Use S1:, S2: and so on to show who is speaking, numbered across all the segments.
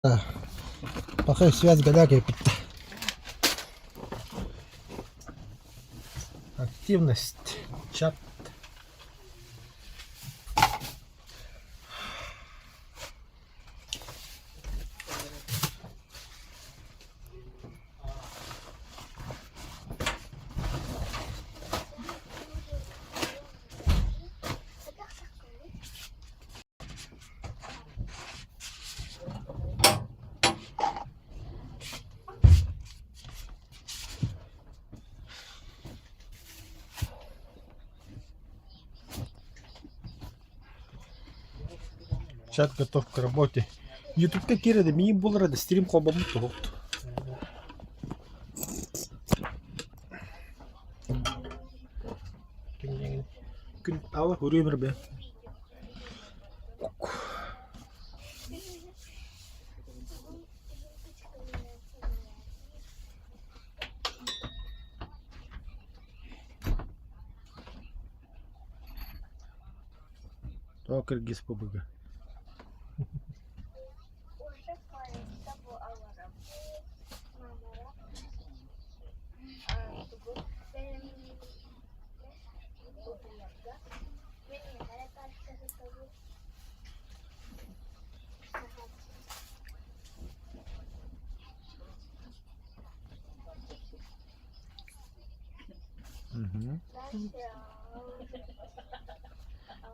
S1: Пока связь года кэлбиттэ. Активность, чат. Чат готов к работе. Ютубка киирэ миин булар да стрим холбоммут туһут. Күн ала көрүөм эрэ Тоҕо киргиз бубуга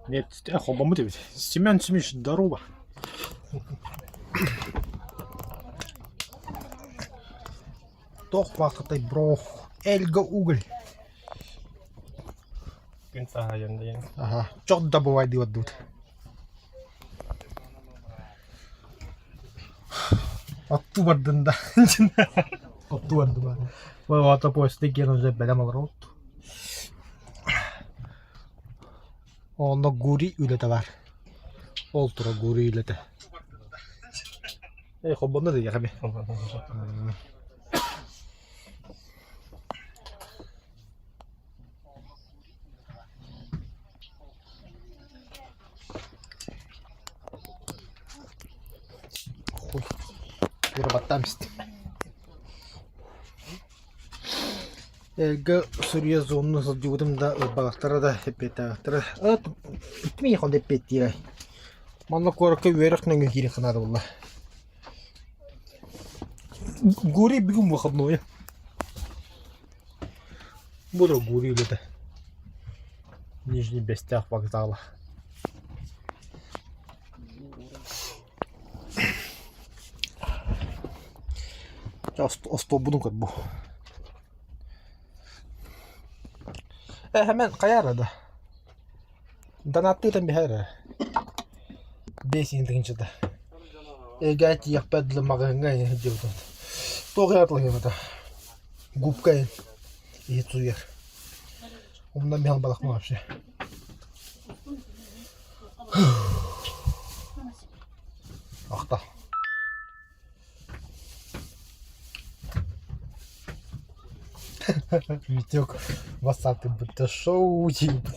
S1: Нет, холбоммут эбит. Семен Семенович, здорово. Туох баахытай бро? Эльга уголь.
S2: Күн саһайан диэн.
S1: Аха, чох да бывай диэбит Оттуу бардын да. Оттуу бардым. Ото почта киэн уже бэлэм олоробут. Онно Гурий үлэтэ бар. Ол тура Гурий үлэтэ. Эй, холбонно да яхами. Хуй. Баттаам истим. Эргэ суруйа зонна сылдьыбытым да ылбатахтара да эппиэттээбэттэрэ. Ити миэхэ онно эппиэттиирэй. Манна куоракка үөрэх нөҥүө киириэххэ наада буолла. Гурий бүгүн выходной. Бу да Гурий үлэтэ. Нижний Бэстээх вокзала. Остуолбунун көрбу. Э, hemen хайа да. Донаттыытан биһэр эрэ. Бесин тыһыынчата. Эгэ тиийэхпэр дылы маҕаһыыҥҥа сылдьыбытым. Туох аатылаһыам Губка иһит сууйар. Умнан биһэн балахмын вообще. Ахта. Витек ватсапе будто шоу типа.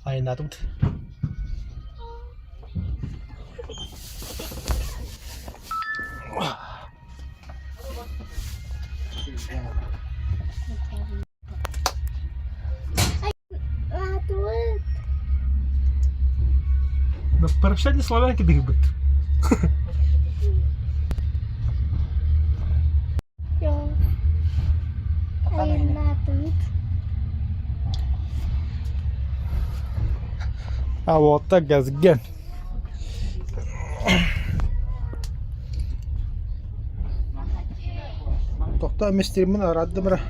S1: Айнаатыбыт. Прощание славянки дыхбыт. А вот так газген. Тохтоо мистермин араадым эрэ.